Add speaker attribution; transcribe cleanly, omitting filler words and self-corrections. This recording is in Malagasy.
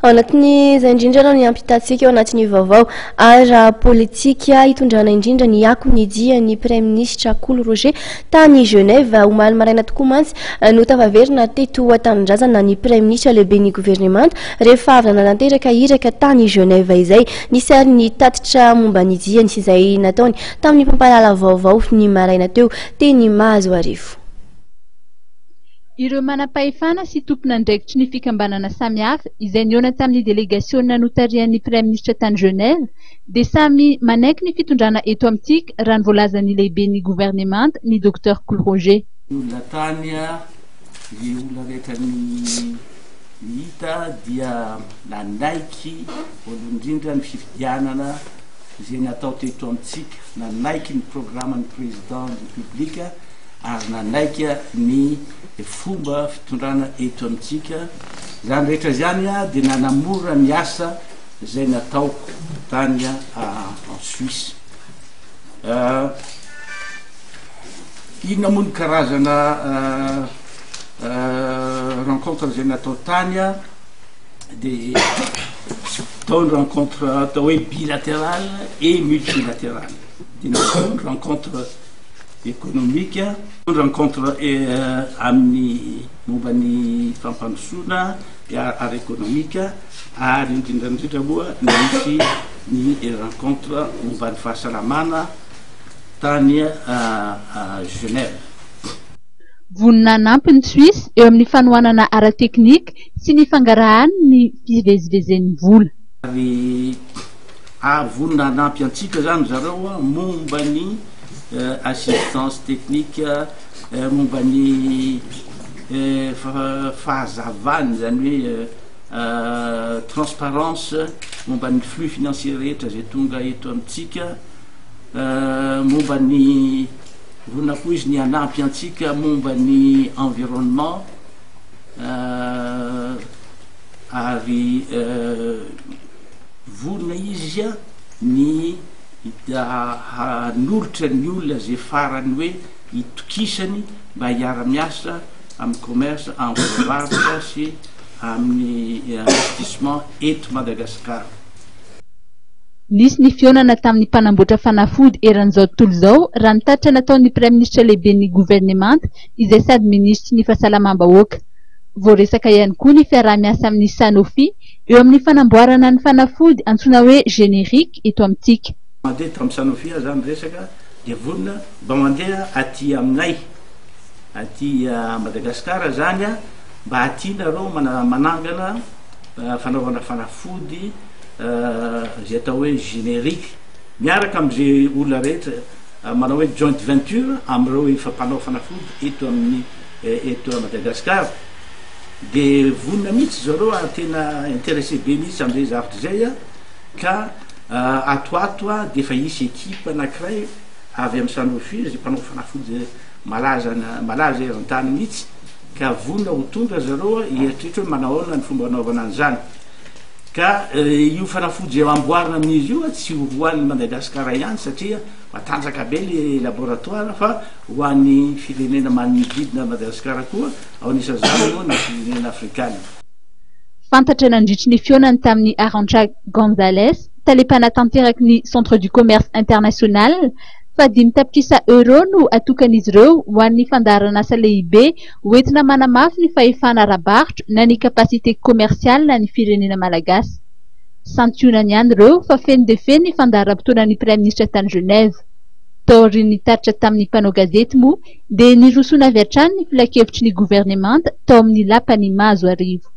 Speaker 1: Ao anatin'izay indrindra aloha ny hampitantsika ao anatin'ny vaovao ara-politika hitondrana indrindra ny akon'ny dian'ny Praiminisitra Kolo Roger tany Genève. Omaly maraina tokoa mantsy no tafaverina teto an-tanindrazana ny Praiminisitra lehiben'ny governemanta rehefa avy nanatanteraka iraka tany Genève izay. Nisy ary ny tatitra momba ny diany izay nataony tamin'ny mpampahalala vaovao ny maraina teo teny Mahazoarivo.
Speaker 2: Ireo manam-pahefana sy tompon'andraikitry ny fikambanana samihafa izay nihaona tamin'ny delegasiona notarihan'ny Praiminisitra tany Genève dia samy manaiky ny fitondrana eto amintsika raha ny voalazan'ny lehiben'ny governemanta ny Docteur Kolo Roger.
Speaker 3: Ny olona tany, ny olona rehetra hita dia nanaiky voalohany indrindra ny fifidianana izay natao teto amintsika, nanaiky ny programan'ny Président ny République, ary nanaiky ny fomba fitondrana eto amintsika. Izany rehetra izany dia nanamora ny asa izay nataoko tany en Suisse. Inona moa ny karazana rencontre izay natao tany? Dia tao ny rencontre atao hoe bilatéral et multilatéral. Dia natao ny rencontre économique, rencontre amin'ny momba ny fampandrosoana ara-économique ary indrindra indrindra moa nisy ny rencontre momba ny fahasalamana tany Genève.
Speaker 2: Vonona hanampy ny Suisse eo amin'ny fanohanana ara-teknika sy ny fangarahany ny fivezivezen'ny vola.
Speaker 3: Ary vonona hanampy antsika zany zareo momba ny assistance technique, momba ny fahazavany zany hoe transparence momba ny flux financier rehetra zay tonga eto amintsika, momba ny vonona koa izy ny hanampy antsika momba ny environnement. Ary vonona izy ny hanolotra ny olona izay farany hoe itokisany mba hiara-miasa amin'ny commerce, amin'ny varotra sy amin'ny investissement eto Madagasikara.
Speaker 2: Nisy ny fihaonana tamin'ny mpanamboatra fanafody eran'izao tontolo izao raha ny tatitra nataon'ny Praiminisitra lehiben'ny governemanta izay sady minisitry ny fahasalamam-bahoaka. Voaresaka ihany koa ny fiaraha-miasa amin'ny Sanofi eo amin'ny fanamboarana ny fanafody antsoina hoe générique eto amintsika.
Speaker 3: Mandeha tamin'ny Sanofi aho zany resaka dia vonona mba mandeha aty aminay aty Madagascar zany a, mba aty nareo manangana fanaovana fanafody izay atao hoe générique miaraka amin'izay olona rehetra manao hoe joint venture amin'ireo efa mpanao fanafody eto amin'ny eto Madagascar de vonona mihitsy zareo ary tena intéressé be mihitsy am'zay zavatra zay a, ka ato ato a de efa hisy équipe anakiray avy amy Sanofi zay mpanao fanafody malaza malaza eran-tany mihitsy ka vonona ho tonga zareo a hieritreritra hoe manahoana ny fomba anaovana an'izany, ka io fanafody zay amboarina amin'izy io a tsy ho an'ny Madagascar ihany satria matanjaka be le laboratoire fa ho an'ny firenena manodidina an'i Madagasikara koa, ao anisan'izany moa ny firenena afrikana.
Speaker 2: Fantatra nandritry ny fihaonany tamin'i Arancha Gonzalez, tale mpanatanteraky ny Centre du Commerce International, fa 5 tapitrisa euros no atokan'izy ireo ho an'ny fandaharanasa lehibe hoentina manamafy ny fahefana ara-barotra na ny capacité commerciale ny firenena malagasy. Santionany ihany ireo fa feno dia feno ny fandaharam-potoanan'ny Praiminisitra tany Genève. Taorian'ny tatitra tamin'ny mpanao gazety moa dia nirosoana avy hatrany ny filankevitry ny governemanta tao amin'ny lapan'i Mahazoarivo.